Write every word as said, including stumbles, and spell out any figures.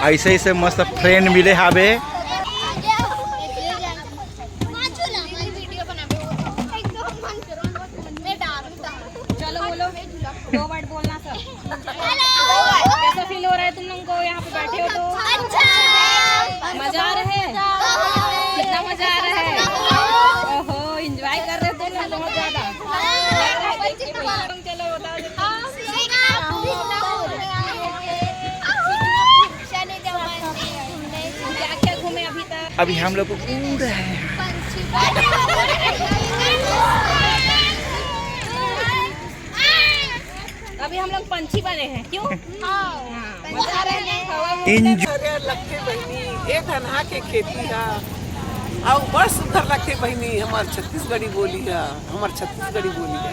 ऐसे ऐसे मस्त फ्रेंड मिले हावे। चलो बोलो, दो वर्ड बोलना सब। कैसा फील हो रहा है तुम लोगों को यहाँ पे बैठे हो तो? अच्छा। मजा आ रहा है? कितना मजा आ रहा है? ओहो, एंजॉय कर रहे हो तुम लोग बहुत ज्यादा। चलो बता दो। क्या क्या घूमे अभी तक? अभी हम लोग उड़ रहे हैं। अभी हम लोग पंछी बने हैं, क्यों? Enjoy। अरे लगथे बहिनी, ए धनहा के खेती हा। अउ बड़ सुंदर लगथे बहिनी, हमर छत्तीसगढ़ी बोली हा, हमर छत्तीसगढ़ी बोली हा।